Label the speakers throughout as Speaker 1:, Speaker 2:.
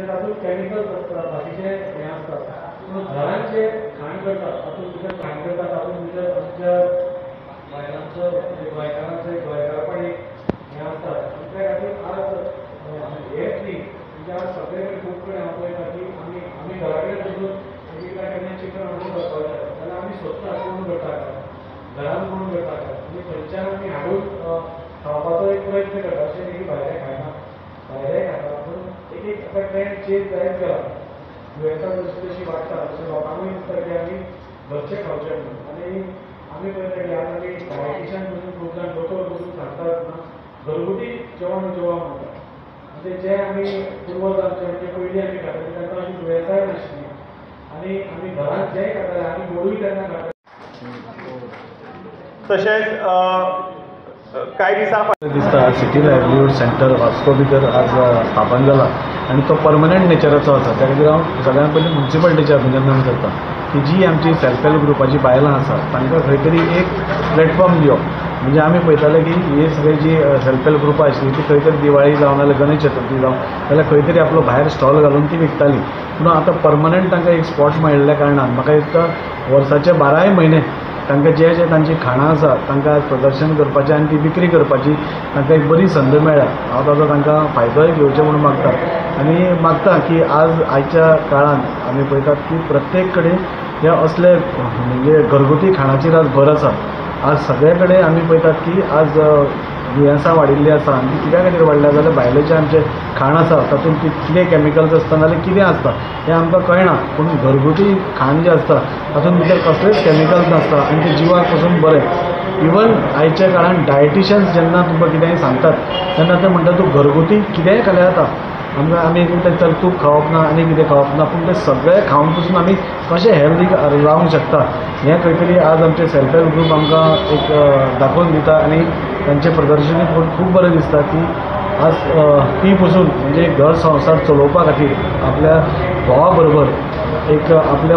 Speaker 1: म्हणजे तातूंत केमिकल्स आसता, बाकीचे हें आसता. पूण घरांत जे खाण करतात तातूंत भितर खाण करतात तातूंत भितर आमच्या बायलांचो, गोंयकारांचो एक गोंयकारपण एक हें आसता. त्या खातीर आज हेंच न्ही, म्हणजे आज सगळे कडेन खूब कडेन हांव पळयता की आमी घरा कडेन बसून एकदां केन्ना चिकन हाडून करपाक जाय जाल्यार आमी सोदता कोण करता काय, घरान कोण करता काय, आनी थंयच्यान आमी हाडून खावपाचो एक प्रयत्न करता. अशें न्ही की भायलें खायना, भायलें खाता, पूण एक एक आतां ट्रेंड चेंज जायत गेला. दुयेंसां जशी जशी वाडटा तशें लोकांकूय दिसता की आमी घरचें खावचें म्हणून. आनी आमी पळयता की आज आमी डायटिशियन पसून खूब जाण दोतोर पसून सांगतात ना, घरगुती जेवण जेवा म्हणटा. म्हणजे जे आमी पुर्वज आमचे म्हणजे पयलीं आमी खाताले तांकां अशी दुयेंसांय नाशिल्लीं आनी आमी घरांत जें खाताले आनी गोडूय तेन्ना खाताले.
Speaker 2: तशेंच कांय दिसां
Speaker 3: दिसता सिटी लायवलीहूड सेंटर वास्को भितर आज स्थापन जाला आनी तो परमनंट नेचराचो आसा. त्या खातीर हांव सगळ्यांत पयलीं मुन्सिपालिटीचें अभिनंदन करता की जी आमची सेल्फ हेल्प ग्रुपाची बायलां आसा तांकां खंय तरी एक प्लॅटफॉर्म दिवप. म्हणजे आमी पळयताले की ही सगळी जी सेल्फ हेल्प ग्रुपां आशिल्ली ती खंय तरी दिवाळी जावं नाजाल्यार गणेश चतुर्थी जावं जाल्यार खंय तरी आपलो भायर स्टॉल घालून ती विकताली. पूण आतां परमनंट तांकां एक स्पॉट मेळिल्ल्या कारणान म्हाका दिसता वर्साचे 12 म्हयने तांकां जे जे तांची खाणां आसा तांकां आज प्रदर्शन करपाचें आनी ती विक्री करपाची तांकां एक बरी संद मेळ्ळ्या. हांव ताजो तांकां फायदोय घेवचो म्हणून मागता आनी मागता की आज आयच्या काळांत आमी पळयतात की प्रत्येक कडेन हे असले म्हणजे घरगुती खाणाचेर आज भर आसा. आज सगळे कडेन आमी पळयतात की आज दुयेंसां वाडिल्लीं आसा आनी ती कित्या खातीर वाडल्या जाल्यार भायलें जें आमचें खाण आसा तातूंत कितले केमिकल्स आसता नाजाल्यार कितें आसता हें आमकां कळना. पूण घरगुती खाण जें आसता तातूंत भितर कसलेच केमिकल्स नासता आनी तें जिवाक पसून बरें. इवन आयच्या काळान डायटिशियन्स जेन्ना तुमकां कितेंय सांगतात तेन्ना ते म्हणटात तूं घरगुती कितेंय खाल्यार जाता. आमकां आमी एक म्हणटा चल तूप खावप ना आनी कितें खावप ना, पूण तें सगळें खावन पसून आमी कशें हेल्दी रावंक शकता हें खंय तरी आज आमचे सेल्फ हेल्प ग्रूप आमकां एक दाखोवन दिता आनी तांचें प्रदर्शनूय पळोवन खूब बरें दिसता की आज ती पसून म्हणजे घर संवसार चलोवपा खातीर आपल्या घोवा बरोबर एक आपल्या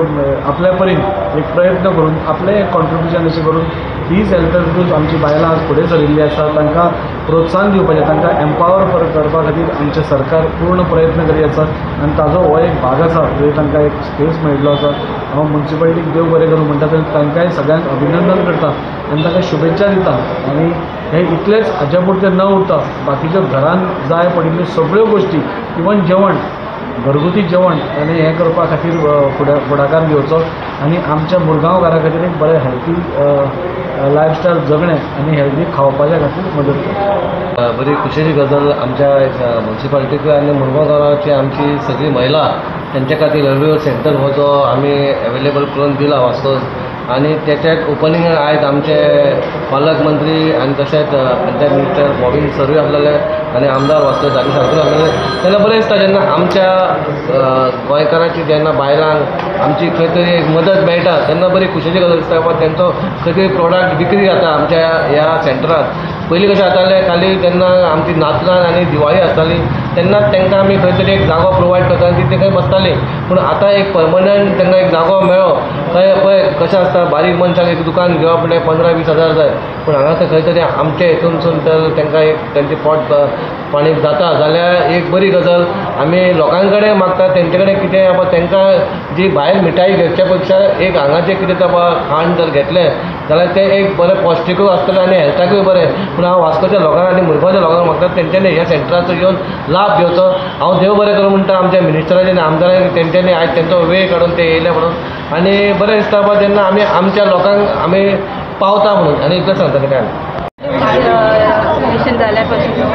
Speaker 3: आपल्या परीन एक प्रयत्न करून आपलें एक कॉन्ट्रिब्युशन अशें करून ही सेल्फ हेल्प ग्रूप आमची बायलां आज फुडें सरिल्लीं आसा. तांकां प्रोत्साहन दिवपाचें, तांकां एम्पावर करपा खातीर आमचें सरकार पूर्ण प्रयत्न करीत आसा आनी ताजो हो एक भाग आसा थंय तांकां एक स्पेस मेळिल्लो आसा. हांव मुन्सिपालिटीक देव बरें करूं म्हणटा तरी तांकांय सगळ्यांक अभिनंदन करता आनी तांकां शुभेच्छा दिता. आनी हें इतलेंच हाज्या पुरतें न उरता बाकीच्यो घरांत जाय पडिल्ल्यो सगळ्यो गोश्टी इवन जेवण, घरगुती जेवण आनी हें करपा खातीर फुडाकार घेवचो आनी आमच्या मुरगांवकारा खातीर एक बरें हेल्थी लायफस्टायल जगणें आनी हेल्दी खावपाच्या खातीर मदत करता.
Speaker 4: बरी खुशेची गजाल आमच्या मुन्सिपालिटीक आनी मुरगांव गांवाची आमची सगळी महिला तेंच्या खातीर रेल्वे सेंटर हो जो आमी एवेलेबल करून दिला वास्को आनी तेच्यात ओपनींग आयज आमचे पालकमंत्री आनी तशेंच पंचायत मिनिस्टर बॉबीन सरूय आसलेले आनी आमदार वास्को जागे सारको आसलेले. तेन्ना बरें दिसता जेन्ना आमच्या गोंयकारांची जेन्ना बायलांक आमची खंय तरी एक मदत मेळटा तेन्ना बरी खुशेची गजाल दिसता बाबा तेंचो खंय तरी प्रोडक्ट विक्री जाता आमच्या ह्या सेंटरांत. पयलीं कशें जातालें खाली जेन्ना आमची नातलां आनी दिवाळी आसताली तेन्नाच तांकां आमी खंय तरी एक जागो प्रोवायड करता आनी ती थंय बसताली. पूण आतां एक परमनंट तांकां एक जागो मेळ्ळो. थंय पळय कशें आसता बारीक मनशाक एक दुकान घेवप म्हणल्यार 15-20 हजार जाय, पूण हांगा तर खंय तरी आमचे हितूनसून तर तांकां एक तेंचें पोट पाणी जाता जाल्यार एक बरी गजाल. आमी लोकां कडेन मागता तेंचे कडेन कितें बाबा तांकां जी भायर मिठाई घेवच्या पेक्षा एक हांगाचें कितें बाबा खाण जर घेतलें जाल्यार तें एक बरें पौश्टिकूय आसतलें आनी हेल्थाकूय बरें. पूण हांव वास्कोच्या लोकांक आनी मुरगांवच्या लोकांक मागता तेंच्यांनी ह्या सेंटराचो येवन लाभ घेवचो. हांव देव बरें करूं म्हणटा आमच्या मिनिस्टराचे आनी आमदारांनी तेंच्यांनी आयज तेंचो वेळ काडून ते येयले म्हणून आनी बरें दिसता बाबा जेन्ना आमी आमच्या लोकांक आमी पावता म्हणून. आनी इतलें सांगता काय
Speaker 5: मिशन जाल्या पासून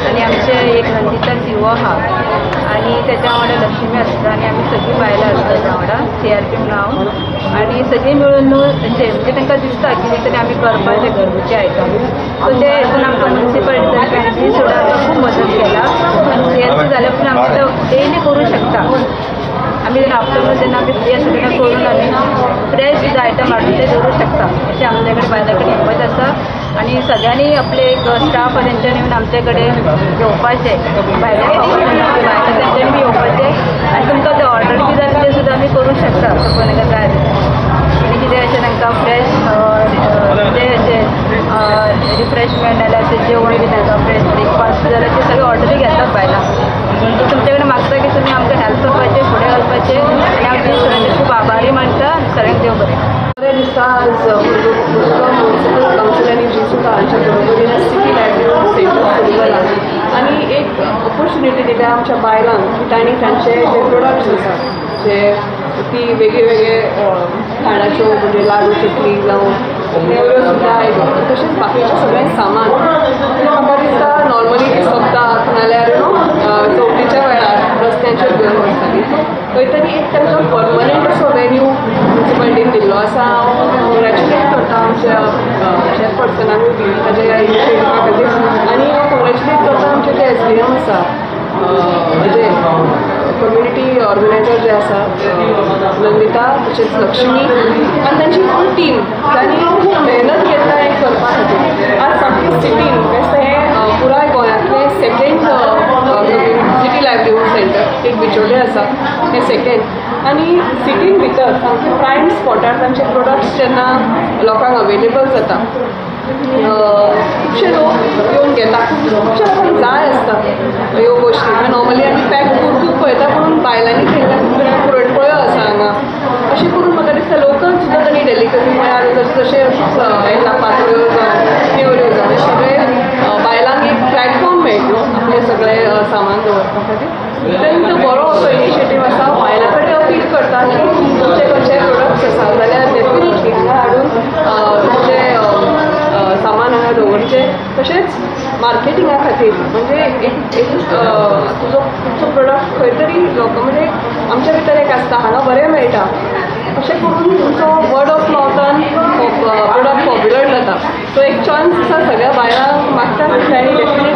Speaker 5: आनी आमचे एक रंजिता सिओ आहा आनी तेच्या वांगडा लक्ष्मी आसता आनी आमी सगळीं बायलां आसता तेच्या वांगडा CRP म्हणून हांव आनी सगळीं मेळून न्हू अशें म्हणजे तांकां दिसता कितें तरी आमी करपाचें घरगुती आयटम. सो ते हितून आमकां मुन्सिपालिटी सुद्दां आमकां खूब मदत केला आनी CRP जाल्या पूण आमी तो डेली करूं शकता. आमी जेन्ना आफ्टरनून जेन्ना आमी फ्री आसता तेन्ना करून आमी फ्रेश सुद्दां आयटम हाडून ते दवरूं शकता. अशें आमच्या कडेन बायलां कडेन हिंमत आसा आनी सगळ्यांनी आपले एक स्टाफ आहा तेंच्यांनी येवन आमचे कडेन घेवपाचें, भायल्या भायल्या तेंच्यांनी बी येवपाचें आनी तुमकां ते ऑर्डर बी जाय ते सुद्दां आमी करूं शकता. सपोज तांकां जाय आनी कितें अशें तांकां फ्रेश म्हणजे अशें रिफ्रेशमेंट जाल्यार अशें जेवण बी तांकां फ्रेश ब्रेकफास्ट जाल्यार ते सगळे ऑर्डरी घेतात बायलां. तुमचे कडेन मागता की तुमी आमकां हेल्प ऑपॉर्च्युनिटी दिल्या आमच्या बायलांक की तांणी तांचे जे प्रोडक्ट्स आसा जे ती वेगळे वेगळे खाणाच्यो म्हणजे लाडू चकली जावं नेवऱ्यो सुद्दां आयल्यो, तशेंच बाकीचें सगळें सामान. म्हाका दिसता नॉर्मली ती सप्ताक नाल्यार न्हू चवथीच्या वेळार रस्त्यांचेर घेवन वचताली, खंय तरी एक तांकां परमनंट असो वेन्यू मुन्सिपालिटीन दिल्लो आसा. हांव कॉंग्रेच्युलेट करता आमच्या चेअरपर्सनाकूय बी ताच्या ह्या इनिशिएटिवा खातीर, आनी हांव कॉंग्रेच्युलेट करता आमचे जे SDM आसा, म्हणजे कम्युनिटी ऑर्गनायझर जे आसा नंदिता तशेंच लक्ष्मी आनी तांची फूल टीम, तांणी खूब मेहनत घेतला हें करपा खातीर. आज सामकें सिटीन हें पुराय गोंयांतलें सेकेंड सिटी लायवलीहूड सेंटर एक बिचोले आसा हें सेकेंड, आनी सिटीन भितर सामकें प्रायम स्पॉटार तांचे प्रोडक्ट्स जेन्ना लोकांक अवेलेबल जाता, खुबशे लोक येवन घेता, खुबशे लोकांक जाय आसता ह्यो गोश्टी. नॉर्मली आमी पॅक खूब पळयता, पूण बायलांनी केल्ल्या खूब पुरणपोळ्यो आसा हांगा, अशें करून म्हाका दिसता लोकल सुद्दां तांणी डेलिकसी म्हळ्यार जशें येता पातळ्यो जावं नेवऱ्यो जावं, सगळे बायलांक एक प्लॅटफॉर्म मेळटलो आपलें सगळें सामान दवरपा खातीर. अत्यंत बरो असो इनिशिएटीव आसा. बायलां कडेन अपील करता की तुमचे खंयचे प्रोडक्ट्स आसा जाल्यार डेफिनेटली हांगा हाडून तुमचें सामान हांगा दवरचें. तशेंच मार्केटिंगा खातीर म्हणजे एक एक तुजो तुमचो प्रोडक्ट खंय तरी लोकां म्हणजे आमच्या भितर एक आसता हांगा बरें मेळटा, अशें करून तुमचो वर्ड ऑफ मावथान प्रोडक्ट पॉप्युलर जाता. सो एक चान्स आसा सगळ्या बायलांक मागता तांणी डेफिनेटली